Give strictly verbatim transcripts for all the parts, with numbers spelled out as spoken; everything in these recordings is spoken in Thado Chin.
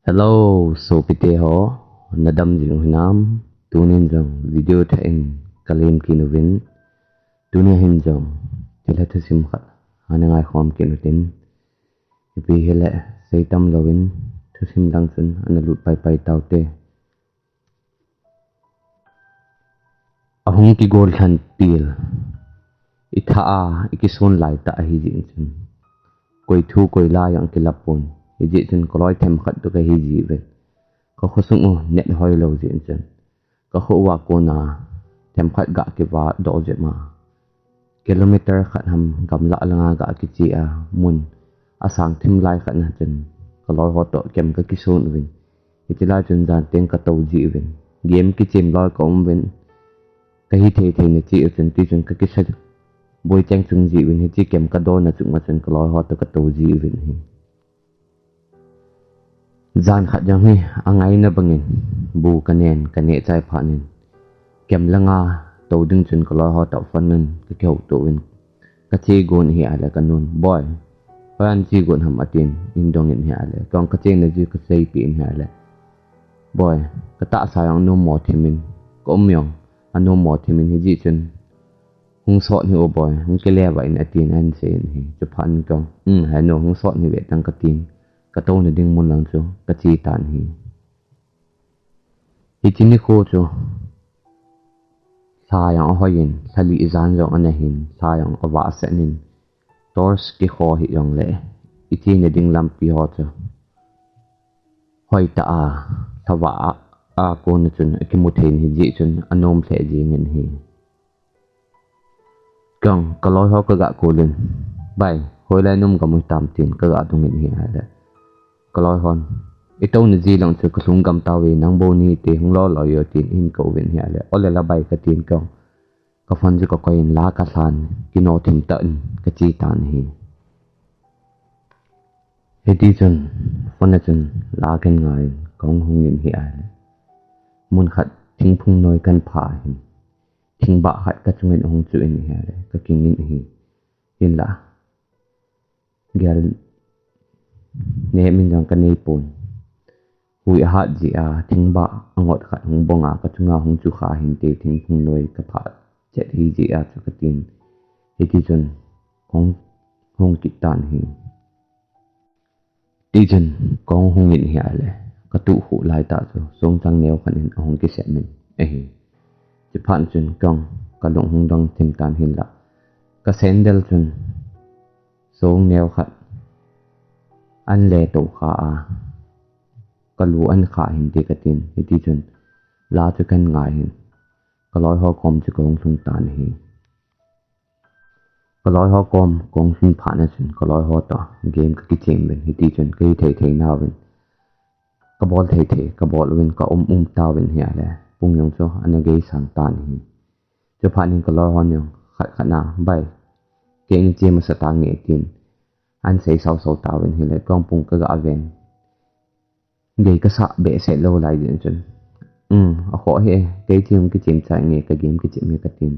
Hello, sopite ho, nadam jing u hinam? Tunin jong video thah in kalim kit uvin. Tunia hin jong thilha thusim khat ana ngaikhom kit utin. Ipi hile, seitam louvin thusim lang chun ana lut paipai taute. Ahung kigol lhan pil, itha a ikison laitah ahi jeh chun, koi thu koi la jong kila pon. Hijeh chun kaloi themkhat toh kahi jiuvin, kakhosung u net hoilou jeh chun, kakho uva kona themkhat ga kivadoh jep ma, kilometer khat ham gamlah langa ga kiche a, mun asang thim lai khat na chun, kaloi ho toh kem kakison uvin. Hiche lai chun jan teng katou jiuvin, game kichem loi kaum uvin. Kahi thei thei na cheh u chun, tichun kakisa boi cheng chung jiuvin, hiche kem kadona chung ma chun kaloi ho toh katou jiuvin ahi. Jan khat jong hi angaina bangin bu kanen, kaneh chai phat in, kem langa tou ding chun kaloi ho toh phone in kakihouto uvin, kache gon ahile kanun, "Boi, hoiya nache gon ham?" atin, eidongin ahile, kahung kachena chu kaseipeh in ahile, "Boi, katahsa jong anommo thimin, kaum jong anommo thimin, hijeh chun hung sot hih o boi, hung kile vah in," atin, ahin seiyin ahi. Chuphat in kahung, "Um, henu, hung sot hih ve tang," katin, katouna ding mun lang chu kache tan ahi. Hiche nikho chu lha jong ahoiyin, lha lih jan jong anahin, lha jong avahsetnin, torch kikho hijongle, ichena ding lampi ho chu hoitah a, lhavah a, akona chun akimu thei in, hijeh chun anom lheh jengin ahi. Kahung, kaloi ho kaga kolin, "Bai, hoilai naum gam u hitam?" tin kaga dongin ahile, kaloi hon, "Itouna ji lang chu kalhung gam tauve, nang bou nahite, hung loloi o," tin ahin kouvin ahile, "Ole la bai," katin kahung, kaphone chu kakoiyin la kalhan, kino thim tah in kache tan ahi. Hitichun phone a chun la kahin ngaiyin kahung hungin ahile, mun khat thingphung noi kahin phah ahin, thingbah khat kachungin ahung chuh in ahile, kakingin ahi. Hinla gel nemin jong kanei pon. Hui ahat jeh a, thingbah angot khat hung bong a, kachunga hung chu kha hinte, thingphung noi kaphah chet hijeh a chu katin. Hitichun kahung hung kit tan ahi. Tichun kahung hungin ahile, katuh khuh laitah chu songchang neo khat in ahung kisem in ahi. Chuphat chun kahung, kalung hung dong thim tan, hinla kasandal chun song neo khat ahin leto kha a, kalu ahin kha hinte katin. Hitichun la chu kahin ngaiyin, kaloi ho kom chu kahung lhung tan ahi. Kaloi ho kom kahung lhun phat na chun, kaloi ho toh game kakichem uvin, hitichun kahi thei thei nauvin, kabol thei thei kabol uvin, kaum um tauvin ahile, pung jong chu ana gei sang tan ahi. Chuphat in kaloi hon jong khat khat na, "Bai, kei nache masa tange," tin ahin sei sao sao tauvin ahile, kahung pung kaga ven, gei kasah behseh lou lai jeh chun, "Um, akhoh hih e, kei che hung kichem chai nge, ka game kichem e," katin,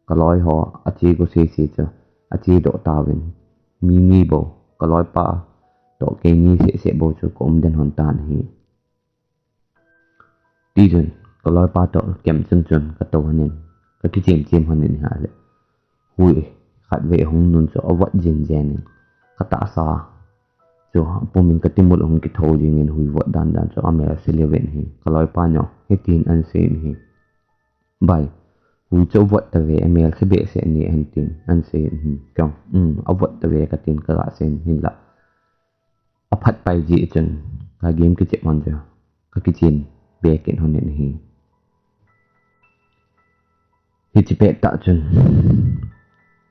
kaloi ho ache go sese chu ache doh tauvin, mi ni bou, kaloipa toh keini seh seh bou chu kaum den lhon tan ahi. Tichun kaloipa toh kem chung chun katou lhonin, kakichem chem lhonin ahile, hui khatvei ahung nun chu avot jen jen in, katahsa chu apumin, katimul ahung kithou jingin, hui vot dan dan chu amelse lheh uvin ahi. Kaloipan jong hitin ahin seiyin ahi, "Bai, hui chu avot tave, amelse behseh ne," ahin tin ahin seiyin ahi. Kahung, "Um, avot tave," katin kaga seiyin, hinla aphat pai jeh chun ka game kichem lhon chu kakichem be kit lhonin ahi. Hiche pettah chun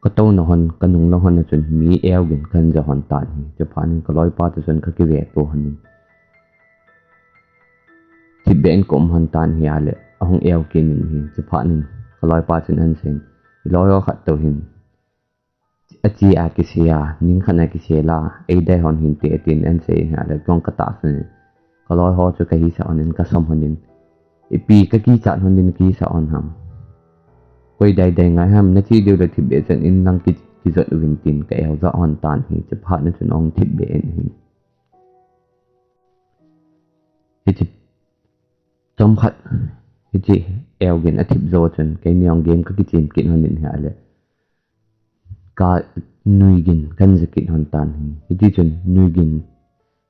katouna lhon, kanung lang lhon a chun mi eogin kahin ja lhon tan ahi. Chuphat in kaloipa toh chun kakiveto lhonin, thipbeh in kaum lhon tan ahile, ahung eo kit in ahi. Chuphat in kaloipa chun ahin seiyin, "Iloi ho khat toh hin ache a kisei a, ning khat na kisei la, eidei lhon hinte," atin ahin seiyin ahile, kahung katahsan in, kaloi ho chu kahisah lhonin, kasam lhonin, "Ipi kakichat lhonin kisah lhon ham? Koi dei dei ngai ham, nache diu le thipbeh chan in lang ki, kijot uvin," tin ka eo jah lhon tan ahi. Chuphat na chun ahung thipbeh in ahi. Hiche chomkhat, hiche eugin athip jou chun, keini jong game kakichem kit lhonin ahile, kanui gin kahin ja kit lhon tan ahi. Hiti chun nui gin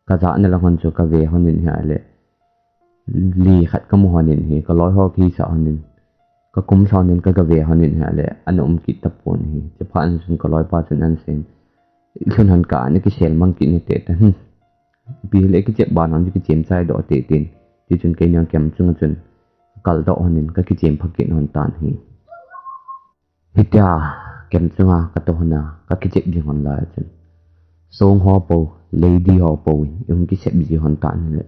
kajahna lang lhon chu kave lhonin ahile, lei khat kamu lhonin ahi, kaloi ho kahisah lhonin, kakumsa lhonin kagave lhonin ahile, ana um kit tapon ahi. Chuphat in chun kaloipa chun ahin seiyin, ilhun lhon kah a nakisel mang kit nate tan. Ipi hile kichep ban lhon chu kichem chaidoh te tin. Tichun keini jong camp chunga chun kakaldoh lhonin kakichem pha kit lhon tan ahi. Hitia camp chunga katou lhona kakichep jing lhon lai chun, song ho pou, lady ho pou in eihung kisep ji lhon tan ahile,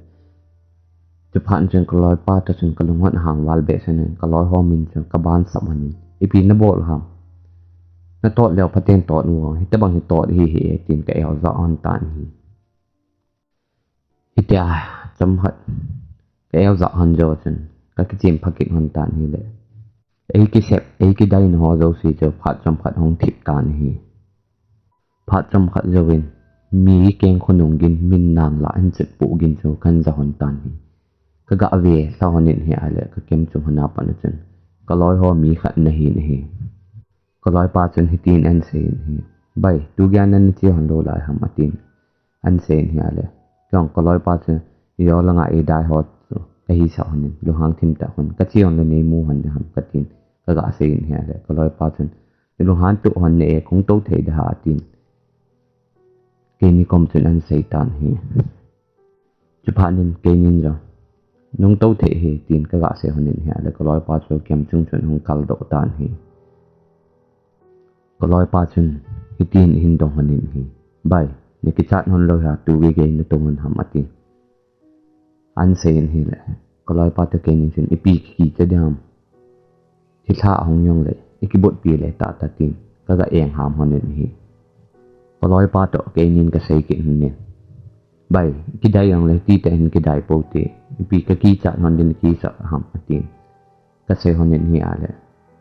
chuphat in chun kaloipa toh chun kalung hon ahang val behseh in, kaloi ho min chu kaban sap lhonin, ipi nabol ham? Natot leu phaten tot u, hitobang hi tot hi hih e, tin ka-eojah lhon tan ahi. Hitia chomkhat ka-eojah lhon jou chun, kakichem pha kit lhon tan ahile, eikisep, eikidaina ho jouse chu phat chomkhat hung thip tan ahi. Phat chomkhat jouvin, mi keng khonung gin, min nang lah hin chet poh gin chu kahin ja lhon tan ahi. Kagave lha lhonin ahile, ka camp chung lhona pat a chun, kaloi ho mi khat ana hin ahi. Kaloipa chun hitin ahin seiyin ahi, Bai, tu geiya nache lhon lou lai ham? atin ahin seiyin ahile, keiin kaloipa chun, ijo langa eidai ho chu kahisah lhonin, lunghang thim tah lhon, kache lhon le neimu lhon ding ham? katin kaga seiyin ahile, kaloipa chun, nalunghan toh lhon ne e, kahung tou thei ding ham? atin keini kom chun ahin sei tan ahi. Chuphat in keinin jong, nahung tou thei ahi, tin kaga sei lhonin ahile, kaloipa chu camp chung chun ahung kaldoh tan ahi. Kaloipa chun hitin ahin dong lhonin ahi, Bai, nakichat lhon lou hia, tu geigei natou lhon ham? atin ahin seiyin ahile, kaloipa toh keinin chun, ipi kikichat ding ham? Thilha ahung jongle ikibotpi le tahtah, tin kaga engham lhonin ahi. Kaloipa toh keinin kasei kit lhonin, Bai, ikidai jongle titah in kidai pou te, ipi kakichat lhon ding nakisah ham? atin kasei lhonin ahile,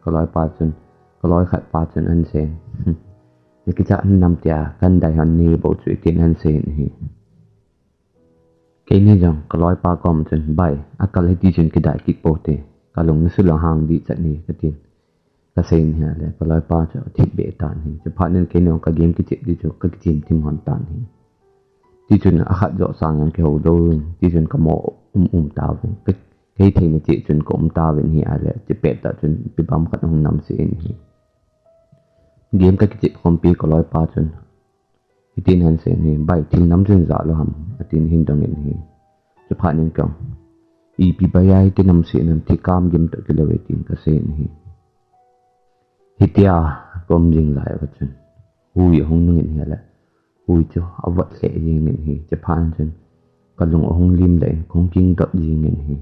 kaloipa chun, kaloi khatpa chun ahin seiyin, Nakichat lhon nam tia, kahin dai lhon nahi bou chu, tin ahin seiyin ahi. Keini jong kaloipa kom chun, Bai, akal hiti chun kidai kit pou te, kalung nasuh lou hang dihchet ahi, katin kaseiyin ahile, kaloipa chu athipbeh tan ahi. Chuphat in keini jong ka game kichep ding chu kakichem thim lhon tan ahi. Tichun akhat joh sang jong kihou louvin, tichun kamo um um tauvin, ka, kahitheina cheh chun kaum tauvin ahile, chupet tah chun ipi bang khat ahung namse in ahi. Game kakichep khompi kaloipa chun hitin ahin seiyin ahi, Bai, thil nam chun jah lou ham? atin ahin dongin ahi. Chuphat in keiin, Ipi baiya hiti namse nam, thikam gim toh kilou e, tin kaseiyin ahi. Hitia kaum jing lai uva chun, hui ahung nungin ahile, hui chu avot lheh jengin ahi. Chuphat in chun kalung ahung limleh in, kahung kingdot jengin ahi.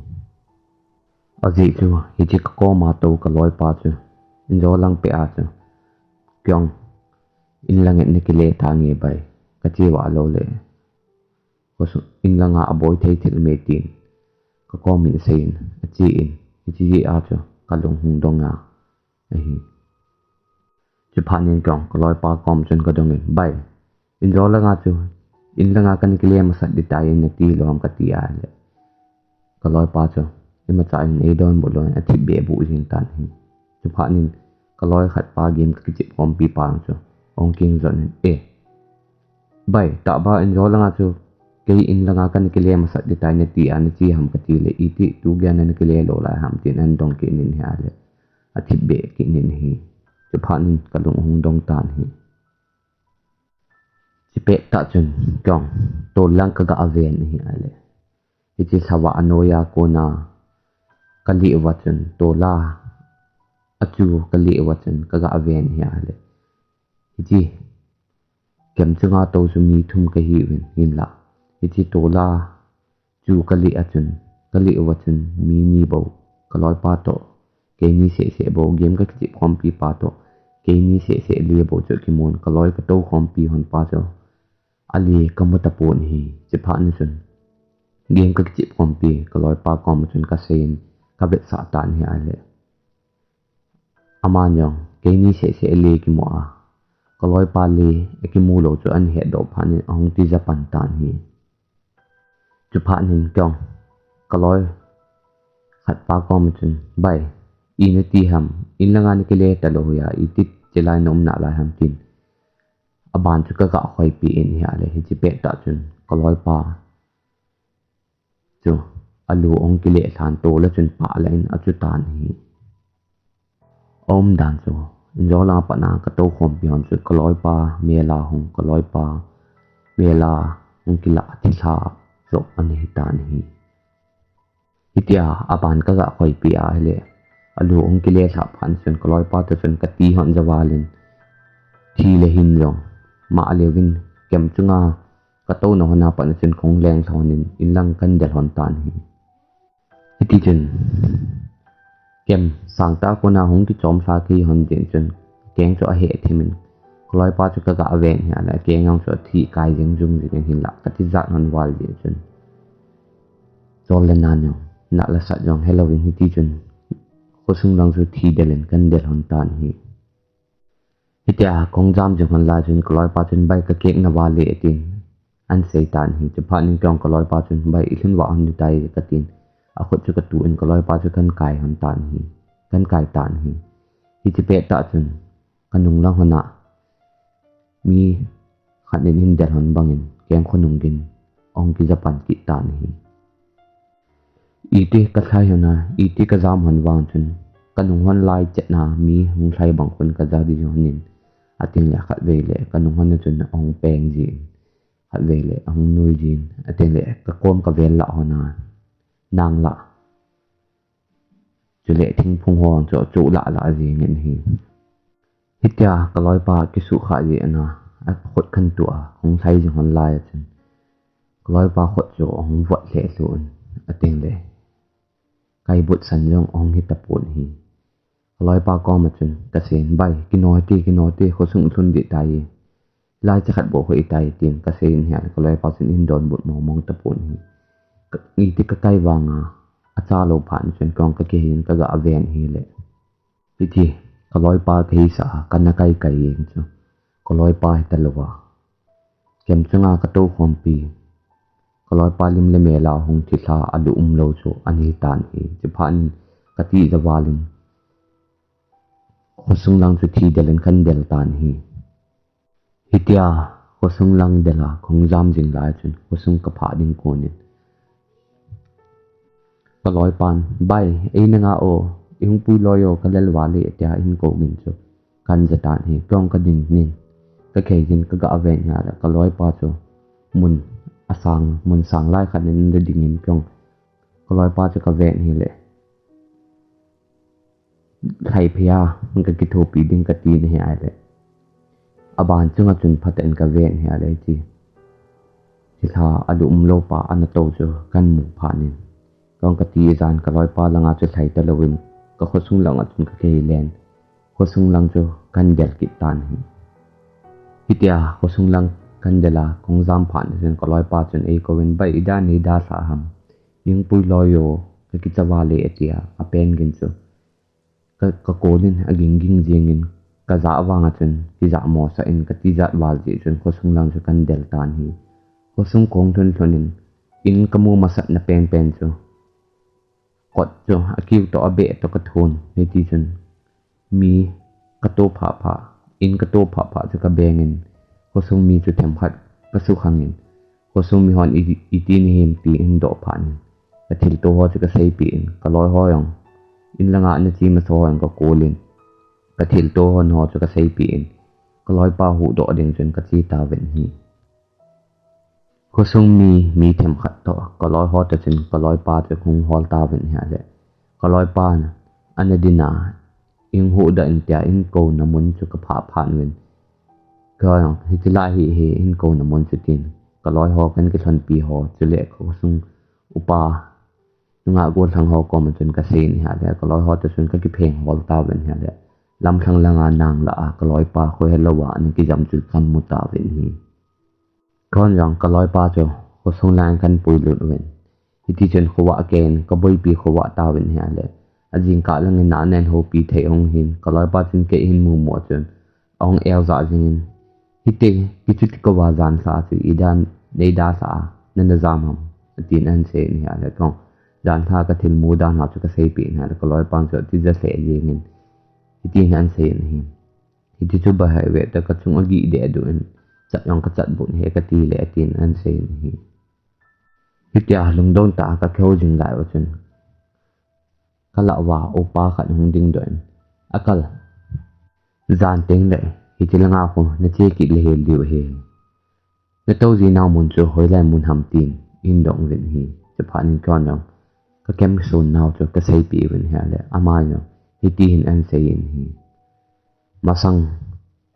Ajeh chu hiche kakoma tou kaloipa chu injo lang peh a chu, keiin, In langa nakile tange bai, kache vah loule, khosung, in langa aboi thei thil me, tin kakomin aseiyin, achen, hiche jeh a chu kalung hung dong a ahi. Chuphat in keiin kaloipa kom chun kadongin, Bai, injo langa chu, in langa kana kile masat ding tai nati lou ham, kati ahile, kaloipa chu imacha in eidonbut louvin athipbeh buh jeng tan ahi. Chuphat in kaloi khatpa, game kakichep khompipa chu ahung kingjonin, E bai, tahbeh, injo langa chu kei in langa kana kile masat ding tai nati a nache ham, katile, Iti tu geiya nakile lou lai ham? tin ahin dong kit in ahile, athipbeh kit in ahi. Chuphat in kalung ahung dong tan ahi. Chupet tah chun keiin tol lang kaga ven ahile, hiche lhavah anoiya kona kaleh uva chun tola achu kaleh uva chun kaga ven ahile, hiche camp chunga tou chu mi thum kahiuvin, hinla hiche tola chu kaleh a chun, kaleh uva chun mi ni bou, kaloipa toh keini sehseh bou, game kakichep khompipa toh keini sehseh le bou chu kimun, kaloi katou khompi honpa chu ale kamu tapon ahi. Chuphat in chun game kakichep khompi kaloipa koma chun kaseiyin kavetsah tan ahile, aman jong keini sehseh le kimu a, kaloipa le akimu lou chu ahin hetdoh phat in ahung tija pan tan ahi. Chuphat in keiin Kaloi khat pa koma chun, "Bai, ina ti ham, in langa nakile talou hia, iti chelai na um nalai ham," tin aban chu kaga khoipi in ahile, hiche pettah chun kaloipa chu alu ahung kile lhan tol a chun pah le in achu tan ahi. Aumdan chu, injo langa pat a katou khompi hon chu kaloipa mela hung, kaloipa mela hung kilah thilha joh ana hitan ahi. Hitia aban kaga khoipi ahile, alu ahung kile lhah phat chun kaloipa toh chun kati hon javal in, thi le hin jong mah leuvin kem chunga katouna hon a pat chun kahung leng lhon in, in lang kahin del lhon tan ahi. Hiti chun kem sangtah a kona hung kichom lha kei hon jeh chun, keng chu aheh them in, kaloipa chu kaga ven ahile, akeng jong chu athi kai jing jung jing in, hinlah katijat lhon val jeh chun, chol le nan jong, nat le sat jong helouvin, hiti chun khosung lang chu thi del in kahin del lhon tan ahi. Hitia kahung jam jing lhon lai chun kaloipa chun, "Bai, kakeng na val e," atin ahin sei tan ahi. Chuphat in kei jong kaloipa chun, "Bai, ilhun vah lhon ding tai," katin, akhut chu katuh in kaloipa chu kahin kai lhon tan ahi, kahin kai tan ahi. Hiche pettah chun kanung lang hon a mi khat in ahin del lhon bangin keng khonung gin ahung kija pan kit tan ahi. Iti kalhai lhon a, iti kajam lhon vang chun, kanung lhon lai chet a mi hung lhai bang khun kaja ding lhon in, atin le khatvei le kanung lhon a chun ahung peng jin, khatvei le ahung nui jin, atin le kakom kavel lah lhon a, nang lah, chule thingphung ho chu achu lah lah jing in ahi. Hitia kaloipa kisukha jeh in a, akhut kahin tuh a, hung lhai jing lhon lai a chun, kaloipa khut chu ahung vot lheh lhon, atin le kaibut san jong ahung hi tapon ahi. Kaloipa koma chun kasei in, "Bai, kino hite, kino hite, khosung lhun ding tai, hilai chakhat bou khoh itai," tin kasei in ahile, kaloipa chun ahin donbut mong mong tapon ahi. Ka, iti kakai vang a, achalou phat chun kei jong kakihei in kaga ven ahile, hiti kaloipa kahisah a kana kai kai jeng chu kaloipa hitalouva, kem chunga katou khompi, kaloipa lim le mel a hung thilha alu umlou chu ana hitan ahi. Chuphat in kati javal in khosung lang chu thi del in kahin del tan ahi. Hitia khosung lang del a kahung jam jing lai chun khosung kaphah ding kon in kaloipan, "Bai, ei nanga o, ihung pui loi o, kalel val e," tia ahin kou gin chu kahin ja tan ahi. Kei jong kading in, kakihei in kaga ven ahile, kaloipa chu mun asang, mun sang lai khat in ana ding in, kei jong kaloipa chu kaven ahile, lhai phei a kakithopi ding katin ahile, aban chunga chun phatah in kaven ahile, hiche thilha alu umlou pa ana tou chu kahin mu phat in, kei jong kati ijat in kaloipa langa chu lhai talou in, kakhosung langa chun kakihei len, khosung lang chu kahin del kit tan ahi. Hitia khosung lang kahin del a kahung jam phat chun kaloipa chun eikou in, "Bai, ida nei dalhah ham? Ihung pui loi o, kakicha val e," atia apen gin chu ka, kakol in aging ging jeng in, kajah vang a chun kijah mosah in katijat val jeh chun khosung lang chu kahin del tan ahi. Khosung kahung lhun lhun in, in kamu masat na pen pen chu kot chu akiu toh abeh toh kathon, hiti chun mi kato phah phah, in kato phah phah chu kabeng in, khosung mi chu themkhat kasukhang in, khosung mi hon i, iti nahim ti ahin doh phat in, kathilto ho chu kaseipi in, kaloi ho jong in langa ana che masa ho jong kakol in, kathilto hon ho chu kaseipi in, kaloipa huhdoh ding chun kache tauvin ahi. Khosung mi, mi themkhat toh kaloi ho toh chun kaloipa chu kahung hol tauvin ahile, kaloipan ana din a, "Ihung huhdoh in," tia ahin kouna mun chu kaphah phat uvin, kei jong, "Hiche lai hi, hi ahin kouna mun chu," tin kaloi ho kahin kilhonpi ho chule khosung upa nungah gollhang ho koma chun kasei in ahile, kaloi ho toh chun kakipheng hol tauvin ahile, lamlhang langa nang lah a kaloipa khohelou a ana kijam chu kahin mu tauvin ahi. Kei jong kaloipa chu khosung lang kahin puilut uvin, hiti chun khovah a kei in kaboipi khovah tauvin ahile, ajingkah lang in ana eihoupi thei ahung hin, kaloipa chun kei ahin mumu a chun ahung eojah jing in, "Hiti, kichuti kova jan lha chu ida nei dalhah a nana jam ham?" atin ahin sei in ahile, kei jong Janlhah kathilmu dan ho chu kaseipeh in ahile kaloipan chu atija lheh jengin, hitin ahin seiyin ahi. Hiti chu bahai ve ta kachung agih deh duh in, chat jong kachat bou ahi katile atin ahin seiyin ahi. Hitia lungdong tah a kakihou jing lai u chun, kalah uva upa khat hung dingdoh in, Akal, jan tengle hiche langa khu nache kit le hel diu ahi. Natou jinau mun chu hoilai mun ham tin eidong uvin ahi. Chuphat in keiman jong kakemson nau chu kaseipeh uvin ahile, aman jong hiti hin ahin seiyin ahi. Masang,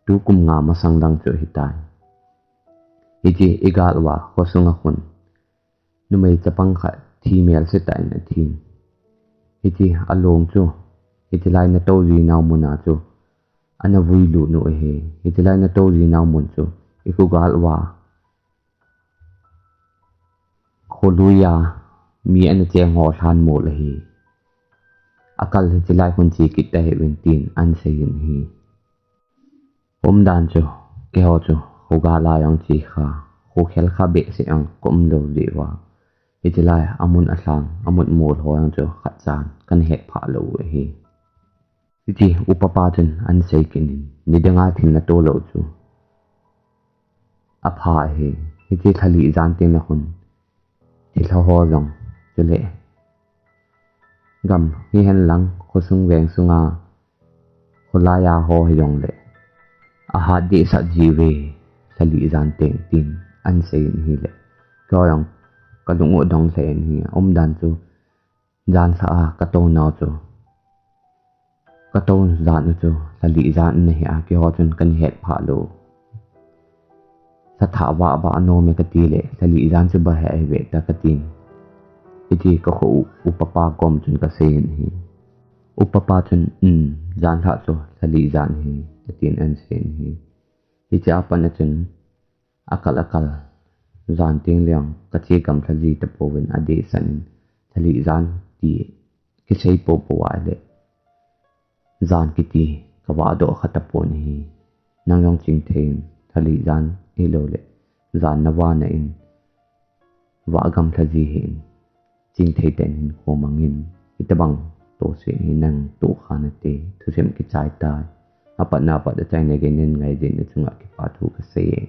tukum nga masang lang chu ahitai. Hiche igal uva khosunga khun numei chapang khat thi melse tah in athin. Hiche along chu, hiche lai natou jinau muna chu ana vui lut u ahi. Hiche lai natou jinau mun chu ikhogal uva kholui a mi ana cheng ho lhan mol ahi. Akal, hiche lai khun che kit tahih uvin tin ahin seiyin ahi. Umdan chu, keiho chu khogal a jong che kha, khokhel kha behseh jong kaum lou jeh uva, hiche lai amun alhang, amun mol ho jong chu khatchan kana hetphah lou u ahi. Hiche upapa chun ahin sei kit in, nidanga thil natoh lou chu apha ahi. Hiche lhalih jan tengle khun thilha ho jong, chule gam hihen lang khosung veng sunga kholai a ho hijongle ahat dehset jiuve lhalih jan teng tin ahin seiyin ahile, keiho jong kalung u adong lheh in ahi. Umdan chu, janlhah a katou nau chu, katou jan u chu lhalih jan ana hi a, keiho chun kana hetphah lou. Lhathah vah vah anom e katile, lhalih jan chu bahai ve ta katin, hiti kakho u upapa kom chun kaseiyin ahi. Upapa chun, Um, janlhah chu lhalih jan ahi, atin ahin seiyin ahi. Hiche a pat a chun, Akal, Akal, jan tengle jong kache gamlha ji tapouvin, adehset in lhalih jan ti kisei poupou ahile, jan kiti kavahdoh kha tapon ahi. Nang jong chingthei in, lhalih jan ahiloule jan navahna in vah gamlha ji hih in, chingthei tah in hinkho mangin, hitobang tohse hi nang tohkha nate, thusim kichai tai. Apatna pat achaina gei nangai jeh in nachunga kipa thu kasei e.